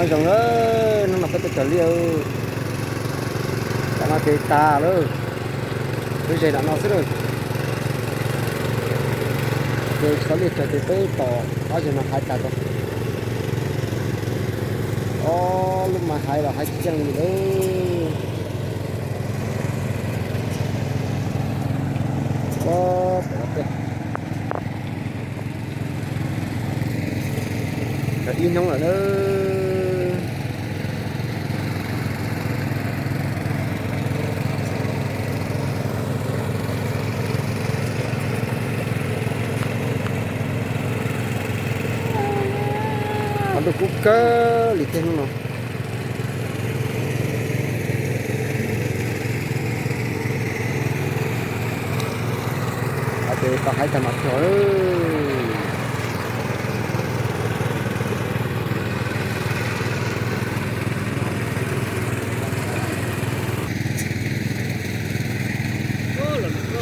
Zoo lawm, hnub no peb tuaj cog liaj, tam no ces tas lawm, lub zes nram no xwb lawm. Ces tsis tau liaj cog ces peb tos ob zes no haiv tas tau. Ob lub mas haiv los haiv tsis yeej li lawm. Ib hnub lawm na. Qhov ntuj kub kawg li thiab hnub no. Ces tau haiv tag mam cog.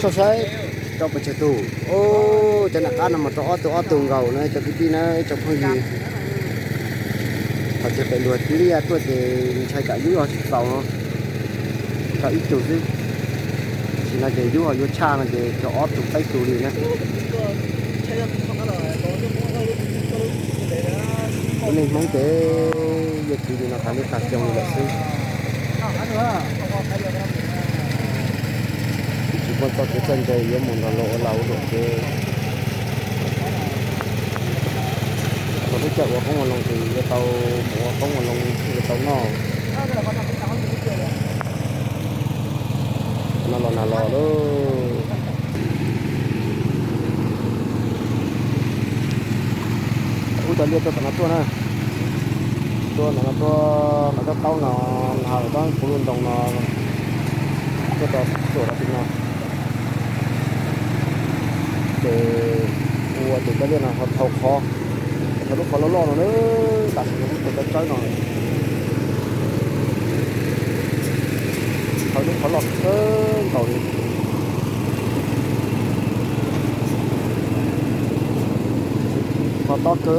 Soj saib rau pes tsawg tus. Cov nram qab no mas rau ob tug ob tug nkaus na cov kwv tij na ib tsoom phooj ywg. Qhov chaw pem luag liaj tuaj ces ntshai tsam yub ho tsis txaus no, rau ib tug xwb. Tam sim no ces yub ho yuav tshaj no ces cog ob tug peb tug li na. Lub neej Hmoob ces yeej khwv li no tas li tas xyoo li lawm xwb. Twb tsis muaj txoj kev txawj ntse yuav mus nrog luag ua lag ua luam ces thaum lub caij ua qoob ua loo ces yuav tau mus ua qoob ua loo thiaj yuav tau noj. No los nag los lauj. Ub, cov liaj tuaj tom no tuaj na. Tuaj ntawm no tuaj, ntawm tab taub no, nag los tab puv lub ntoo no, tuaj rau tuam rau tim no. Ces ua ces cov liaj no ho dhau qhov, dhau lub qhov loj loj no na, tam sim no lub tes taw tsawb no, dhau lub qhov loj kawg nkaus li. Qhov tob kawg.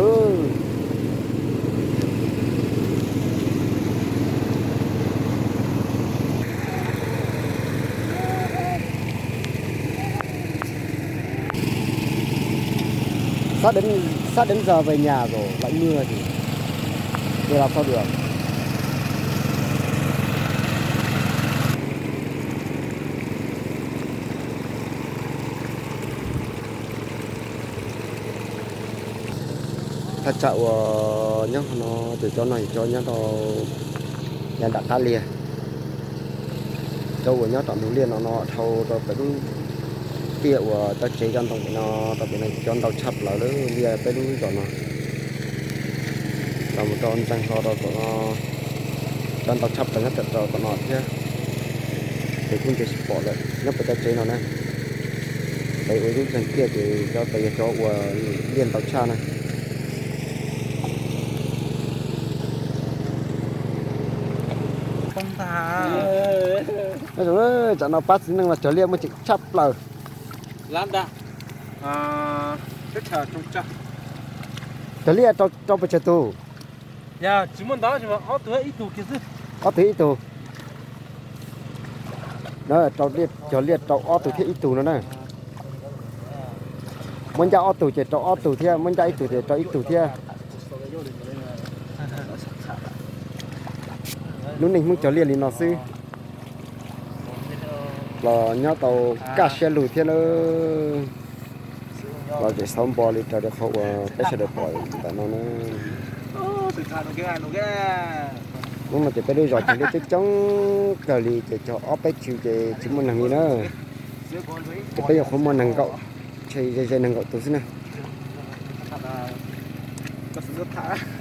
Sắp đến, sắp đến giờ về nhà rồi, lại mưa thì, thì làm sao được. Thaj tsam uas nyob no ces cov no yog cov nyob rau yav nram qab liaj. Cov uas nyob tom ntug liaj no no dhau rau pem lub tiaj uas cov tsev cov ntoo pem no, rau pem no cov ntau tshaj plaws lawm, liaj peb lub zos no los mus rau ntxeeg hlo rau tom no, cov ntau tshaj plaws nyob rau tom no thiab. Ces kuj nce tsis pom lawm nyob pem cov tsev no na. Pem ua ib lub ntxeeg tiaj ces cov pem yog cov uas liaj ntau tshaj na. Tsam no pab txiv neej los cog liaj muaj ceem tshaj plaws. Cog liaj rau pes tsawg tus? Ob tug ib tug. Cog liaj rau ob tug thiab ib tug no na. Muab ncaj ob tug ces rau ob tug thiab, muab ncaj ib tug ces rau ib tug thiab. Lub neej Hmoob cog liaj li no xwb los nyob tau kaj siab lug thiab na. Los tseem xauv npo li raws li qhov uas peb sawv daws pom ntawm no na. Hnub no ces peb lub zos cog liaj coob coob kawg li ces cog ob peb tshwm ces tsis muaj neeg li na. Ces peb nyuam qhuav muaj nees nkaum, ntshe ze ze nees nkaum tus xwb na.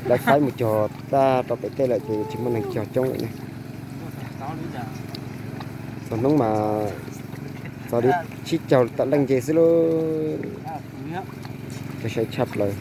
Lawv faib mus cog tag rau pem tej lawm ces tsis muaj neeg cog coob lawm ne. Txog hnub mas txog li tsib caug tawm leej nce xwb lauj. Cog sai tshaj plaws.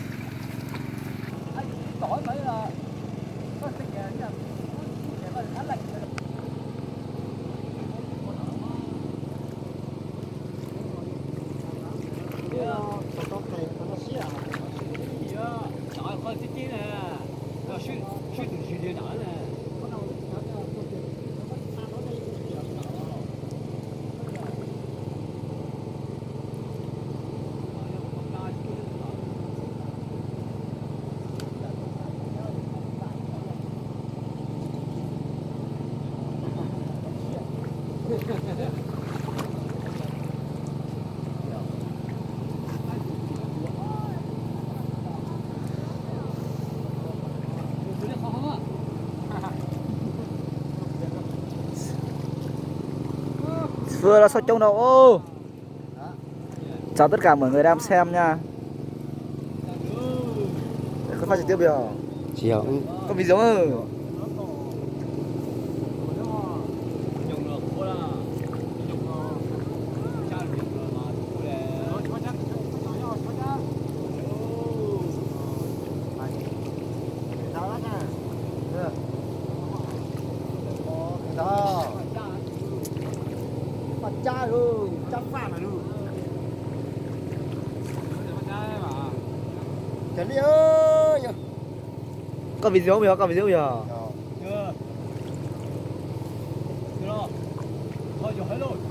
Ua los xauj coob no. Chào tất cả mọi người đang xem nha. Có phát trực tiếp bây giờ. Có video. Có video không? Có video không? Có video không?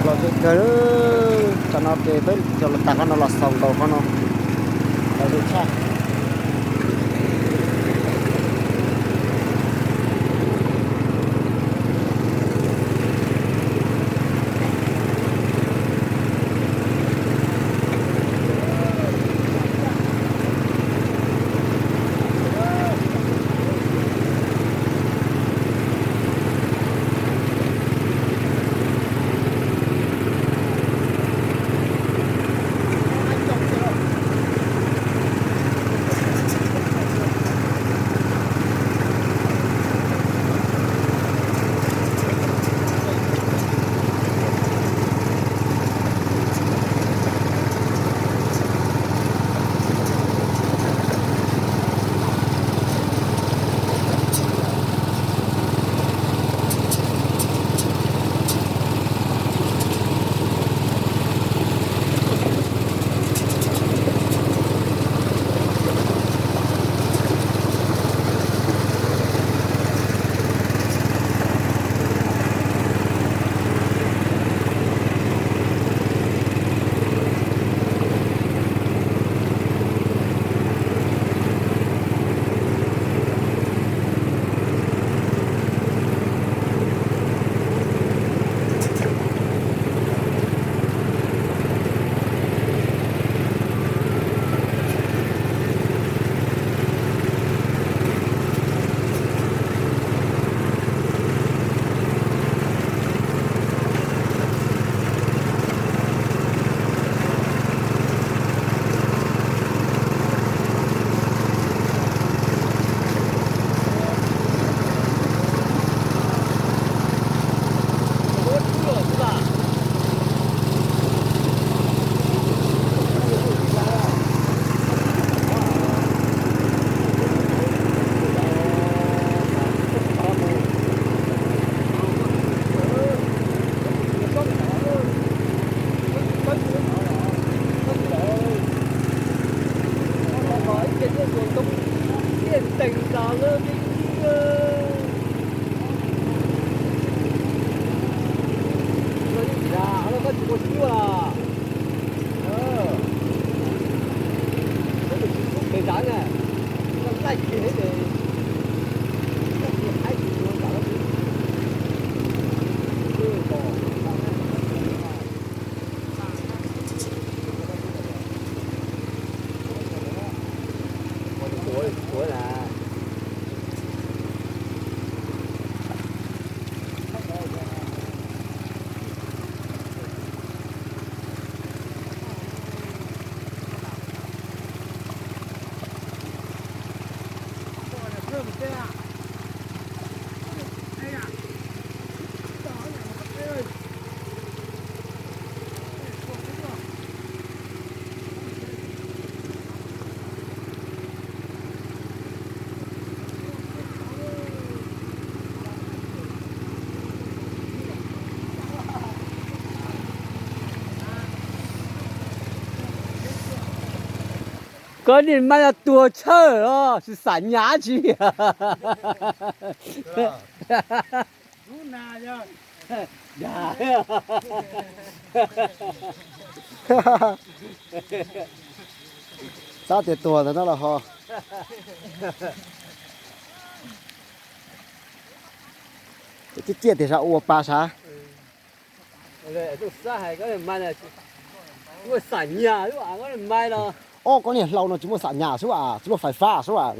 Los zoo kawg, tam no ces peb cov los tas qhov no los xaus nkaus qhov no. Los zoo tshaj. Koj niag mas yog tuag tshawj os, tsis xam nyas tsi. Xav tias tuag ntawd no los ho. Ciaj ciaj tias sav ua pa sav. Ob koj niag hlau no tsis muaj xam nyas xwb as, tsis muaj fais fab xwb as.